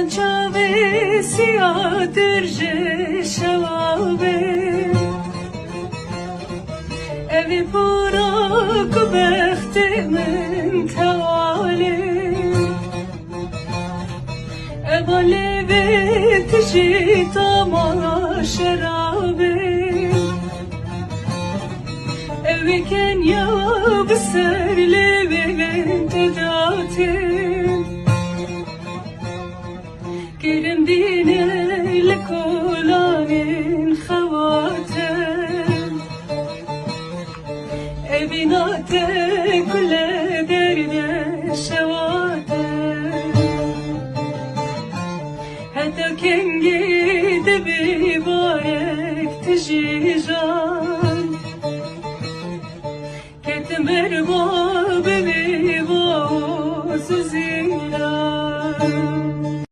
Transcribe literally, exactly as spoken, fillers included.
Çavê siyatir ji şewa be. Ev ê pora ku bextê min tewalê. Eva lê vê tijî tama şerabê. Ew ê kenya bi ser lê vê vê te datê. Kirin dîne li kolanên xewate. Evîna te kule derde şewate. Heta kengê